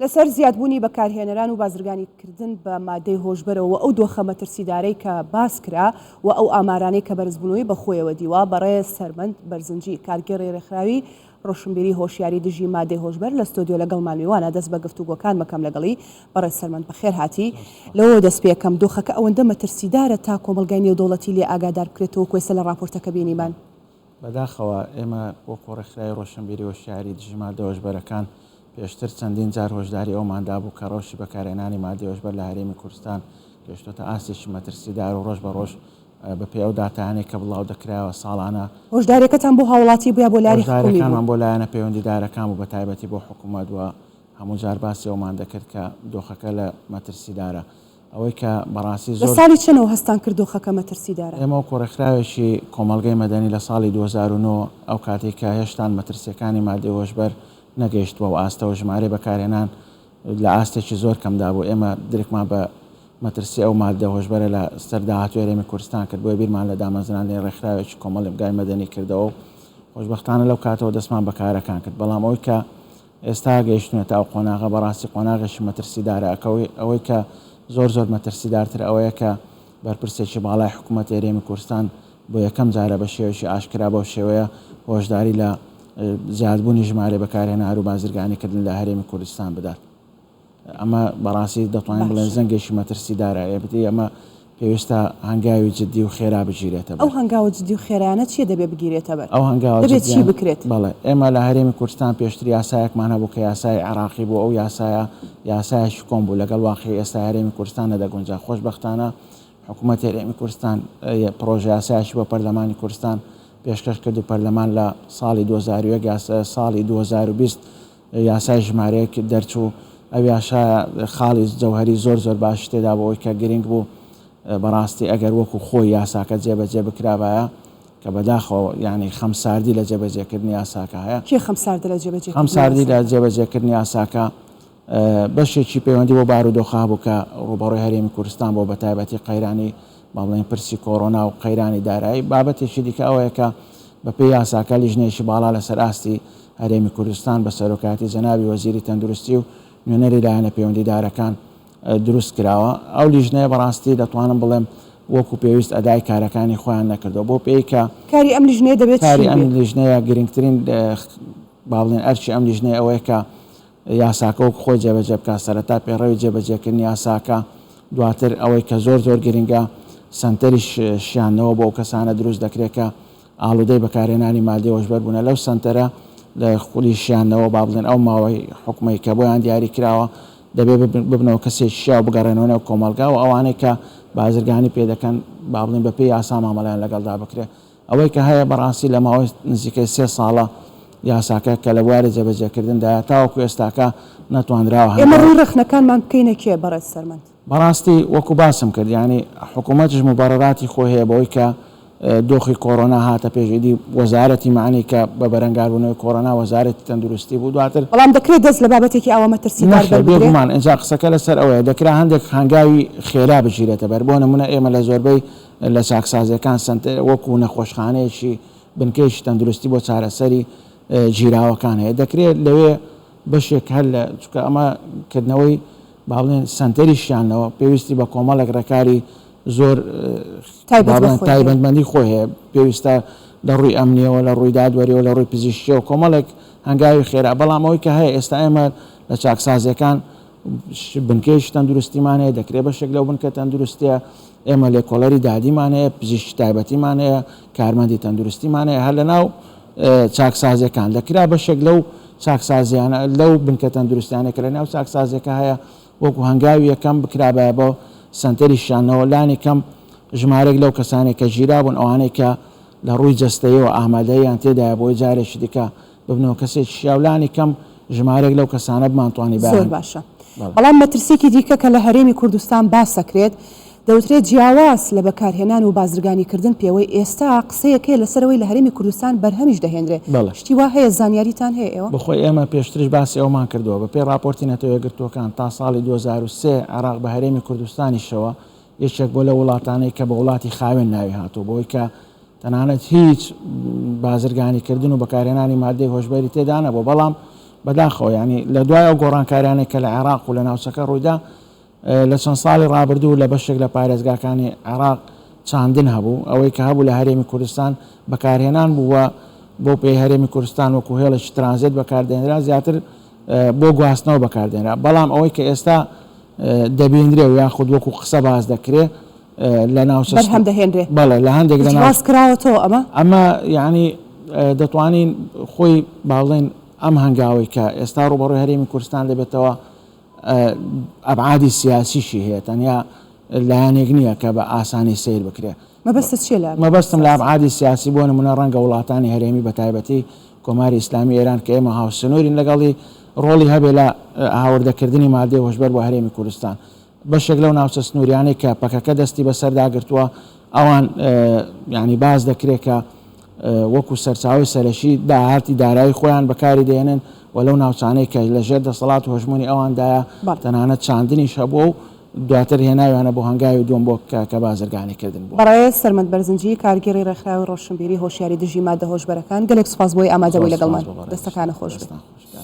لەسەر زیادبوونی بەکارهێنەران و بازرگانیکردن بە مادەی هۆشبەرەوە و ئەو دۆخە مەترسیدارەی کە باسکرا و ئەو ئامارانەی کە بەرزبوونەوەی بەخۆیەوە دیوە، بەڕێز سەرمەند بەرزنجی، کارگێڕی رێکخراوی رۆشنبیری هۆشیاری دژی مادەی هۆشبەر لە ستۆدیۆ لەگەڵمان میوانە، دەست بە گفتوگۆکان بکەم لەگەڵی. بەڕێز سەرمەند بەخێرهاتی. لەوەوە دەست پێکەم، دۆخەکە ئەوەندە مەترسیدارە تا کۆمەڵگای نێودەوڵەتی لێ ئاگادار بکرێتەوە وەکو ئێستا لە راپۆرتەکە بینیمان؟ بەداخەوە ئێمە وەکو ڕێکخراوی ڕۆشنبیری هۆشیاری دژی ماددە هۆشبەرەکان پێشتر چەندین جار هۆشداری ئەوەمان دابوو کە ڕەوشی بەکارهێنانی ماددەی هۆشبەر لە هەرێمی کوردستان گەیشتۆتە ئاستێکی مەترسیدار و ڕۆژ بە ڕۆژ بەپێی ئەو داتایانەی کە بڵاو دەکرایەوە ساڵانە هۆشداریەکەتان بۆ هاوڵاتی بوو یا بۆ لایەنی حکومی بوو؟ هۆشداریەکانمان بۆ لایەنە پەیوەندیدارەکان بوو بەتایبەتی بۆ حکومەت و هەموو جار باسی ئەوەمان دەکرد کە دۆخەکە لە مەترسیدارە. ئەوەی کە بەڕاستی لە زۆر. ساڵی چەنەوە هەستان کرد دۆخەکە مەترسیدارە؟ ئێمە وەکو ڕێکخراوێکی کۆمەڵگەی مەدەنی لە ساڵی 2009 ئەو کاتەی کە هێشتان مەترسییەکانی مادەی هۆشبەر نەگەیشتبووە ئەو ئاستە و ژمارەی بەکارهێنان لە ئاستێکی زۆر کەمدا بوو ئێمە درکمان بە مەترسی ئەو ماددە هۆشبەرە لە سەر داهاتووی هەرێمی کوردستان کرد بۆیە بیرمان لە دامەزراندنی ڕێکخراوێکی کۆمەڵگای مەدەنی کردەوە و خۆشبەختانە لەو کاتەوە دەستمان بە کارەکان کرد بەڵام ئەوەی کە ئێستا گەیشتوونەتە ئەو قۆناغە بەڕاستی قۆناغێکی مەترسیدارە ئەکەوەی ئەوەی کە زۆر زۆر مەترسیدارتر ئەوەیە کە بەرپرسێکی باڵای حکوومەتی هەرێمی کوردستان بۆ یەکەم جارە بە شێوەیەکی ئاشکرا بەو شێوەیە هۆشداری لە زیادبوونی ژمارەی بەکارهێنەر و بازرگانیکردن لە هەرێمی کوردستان بدات. ئەمە بەڕاستی دەتوانین بڵێن باشە. زەنگێکی مەترسیدارە، ئێبدی ئەمە پێویستە هەنگاوی جدی و خێرا بگیرێتە ئەو بەر. هەنگاوە جدی و خێرایانە چییە دەبێ بگیرێتە بەر؟ ئەو هەنگاوە دەبێ چی جدیان بکرێت؟ بەڵێ ئێمە لە هەرێمی کوردستان پێشتر یاسایەکمان هەبوو کە یاسای عێراقی بوو، ئەو یاسایە یاسایەکی کۆن بوو لەگەڵ واقیعی ئێستای هەرێمی کوردستان نەدەگونجا، خۆشبەختانە حکوومەتی هەرێمی کوردستان پڕۆژە یاسایەکی بۆ پەرلەمانی کوردستان پێشکەش کرد و پەرلەمان لە ساڵی 2001 یاسا ساڵی 2020 یاسای ژمارەیەک دەرچوو، ئەو یاشایە خاڵی جەوهەری زۆر زۆر باشی تێدا بوو، ئەوەی کە گرنگ بوو بەڕاستی ئەگەر وەکو خۆی یاساکە جێبەجێ بکرابایە کە بەداخەوە یانی خەمساردی لە جێبەجێکردنی یاساکە هەیە. کێ خەمساردە لە جێبەجێکردنی خەمساردی لە یاساکە؟ جێبەجێکردنی یاساکە بەشێکی پەیوەندی بەو بارودۆخە هەبوو کە ڕووبەڕووی هەرێمی کوردستان بووە بەتایبەتی قەیرانی با بڵێین پرسی کۆرۆنا و قەیرانی دارایی، بابەتێکی دیکە ئەوەیە کە بەپێی یاساکە لیژنەیەکی باڵا لەسەر ئاستی هەرێمی کوردستان بە سەرۆکایەتی جەنابی وەزیری تەندروستی و نوێنەری لایەنە پەیوەندیدارەکان دروست کراوە، ئەو لیژنەیە بەڕاستی دەتوانم بڵێم وەکو پێویست ئەدای کارەکانی خۆیان نەکردووە بەو پێیەی کە کاری ئەم لیژنەیە دەبێت چی کاری ئەم بێت؟ لیژنەیە گرنگترین با بڵێین ئەرکی ئەم لیژنەیە ئەوەیە کە یاساکە وەکو خۆی جێبەجێ بکات، سەرەتا پێڕەوی جێبەجێکردنی یاساکە، دواتر ئەوەی کە زۆر زۆر گرنگە سەنتەری شیاندنەوە بۆ ئەو کەسانە دروست دەکرێت کە ئاڵودەی بەکارهێنانی مادەی هۆشبەر بوونە لەو سەنتەرە لە خولی شیاندنەوە با بڵێن ئەو ماوەی حوکمەی کە بۆیان دیاری کراوە دەبێت ببنەوە کەسێکی شیاو بگەڕێنەوە نێو کۆمەڵگا و ئەوانەی کە بازرگانی پێ دەکەن با بڵێن بەپێی یاسا مامەڵەیان لەگەڵدا بکرێت. ئەوەی کە هەیە بەڕاستی لە ماوەی نزیکەی سێ ساڵە یاساکە کە لە بواری جێبەجێکردندایە تاوەکو ئێستاکە نەتوانراوە ئێمە هەنگاو. ڕووی ڕەخنەکانمان بکەینە کێ بەڕێز سەرمەند؟ بەڕاستی وەکو باسم کرد یانی حکوومەتیش موبەڕەراتی خۆی هەیە بەوەی کە دۆخی کۆرۆنا هاتە پێش ئیدی وەزارەتی مەعنی کە بە بەرەنگاربوونەوەی کۆرۆنا وەزارەتی تەندروستی بوو دواتر بەڵام دەکرێت دەست لە بابەتێکی ئاوا مەترسیدار نەخێر بەربگرێ؟ بێگومان ئینجا قسەکە لەسەر ئەوەیە دەکرا هەندێک هەنگاوی خێرا بگیرێتە بەر بۆ نموونە ئێمە لە زۆربەی لە چاکسازیەکان سەنتەر وەکو نەخۆشخانەیەکی بنکەیەکی تەندروستی بۆ چارەسەری گیراوەکان هەیە دەکرێت لەوێ بەشێک هەر لە چونکە ئەمە کردنەوەی با بڵێن سەنتەری شیانەوە پێویستی بە کۆمەڵێک ڕێکاری زۆر تایبەت بە خۆی هەیە. تایبەتمەندی خۆی هەیە پێویستە لە ڕووی ئەمنیەوە لە ڕووی دادوەریەوە لە ڕووی پزیشکیەوە کۆمەڵێک هەنگاوی خێرا بەڵام ئەوەی کە هەیە ئێستا ئێمە لە چاکسازیەکان بنکەیەکی تەندروستیمان هەیە، دەکرێت بەشێک لەو بنکە تەندروستییە ئێمە لێکۆڵەری دادیمان هەیە، پزیشکی تایبەتیمان هەیە، کارمەندی تەندروستیمان هەیە، هەر لەناو چاکسازییەکان دەکرا بەشێک لەو چاکسازیانە لەو بنکە تەندروستیانە کە لەناو چاکسازیەکە هەیە وەکو هەنگاوی یەکەم بکرابایە بۆ سەنتەری شیاندنەوە لانی کەم ژمارەیەک لەو کەسانەی کە گیرابوون ئەوانەی کە لە ڕووی جەستەیەوە ئامادەییان تێدایە بۆی جارێکی دیکە ببنەوە کەسێکی شیاو لانی کەم ژمارەیەک لەو کەسانە بمانتوانیبایە زۆر باشە بەڵام مەترسیەکی دیکە کە لە هەرێمی کوردستان باس دەکرێت دەوترێت جیاواز لە بەکارهێنان و بازرگانی کردن پێوەی ئێستا قسەیەک هەیە لەسەر ئەوەی لە هەرێمی کوردستان بەرهەمیش دەهێنرێ شتی وا هەیە زانیاریتان هەیە ئێوە؟ بەخۆی ئێمە پێشتریش باسی ئەوەمان کردووە بەپێی ڕاپۆرتی نەتەوە یەکگرتووەکان تا ساڵی 2003 عێراق بە هەرێمی کوردستانیشەوە یەکێک بووە لەو وڵاتانەی کە بە وڵاتی خاوێن ناوی هاتووە بەوەی کە تەنانەت هیچ بازرگانی کردن و بەکارهێنانی ماددەی هۆشبەری تێدا نەبووە، بەڵام بەداخەوە یانی لە دوای ئەو گۆڕانکاریانەی کە لە عێراق و لە ناوچەکە ڕوویدا لە چەند ساڵی ڕابردوو لە بەشێک لە پارێزگاکانی عێراق چاندن هەبوو، ئەوەی کە هەبوو لە هەرێمی کوردستان بەکارهێنان بوو و بەو پێی هەرێمی کوردستان وەکو هێڵێکی ترانزێت بەکاردێنرا زیاتر بۆ گواستنەوە بەکاردێنرا، بەڵام ئەوەی کە ئێستا دەبینرێ و یاخود وەکو قسە باس دەکرێ لە ناوچە بەرهەم دەهێنرێ. بەڵێ لە هەندێک لە هیچ ڕاست کراوەتەوە ئەمە؟ ئەمە یانی دەتوانین خۆی با بڵێین ئەم هەنگاوەی کە ئێستا ڕووبەڕووی هەرێمی کوردستان دەبێتەوە ئەبعادی سیاسیشی هەیە، تەنیا لایەنێک نییە کە بە ئاسانی سەیر بکرێ. مەبەستت چییە لە ئەبعادی مەبەستم لە ئەبعادی سیاسی بۆ نموونە ڕەنگە وڵاتانی هەرێمی بە تایبەتی کۆماری ئیسلامی ئێران کە ئێمە هاوسنوورین لەگەڵی ڕۆڵی هەبێ لە هاوردەکردنی مادەی هۆشبەر بۆ هەرێمی کوردستان. بەشێک لەو ناوچە سنووریانەی کە پەکەکە دەستی بەسەردا گرتووە ئەوان یانی باس دەکرێ کە وەکو سەرچاوەی سەرەکی داهاتی دارایی خۆیان بەکاری دێنن و لەو ناوچانەی کە لە ژێر دەسەڵات و هەژموونی ئەواندایە تەنانەت چاندنیش هەبووە و دواتر هێناویانە بۆ هەنگاوی دووەم بۆ کە بازرگانی کردن بووە. بەڕێز سەرمەد بەرزنجی، کارگێڕی ڕێکخراوی ڕۆشنبیری هۆشیاری دژی مادە هۆشبەرەکان، گەلێک سوپاس بۆی ئامادەبووی زۆر سوپاس لەگەڵمان. بۆ بەڕێزیشتان. دەستەکانت خۆش بێت. دەستتان خۆش کاک.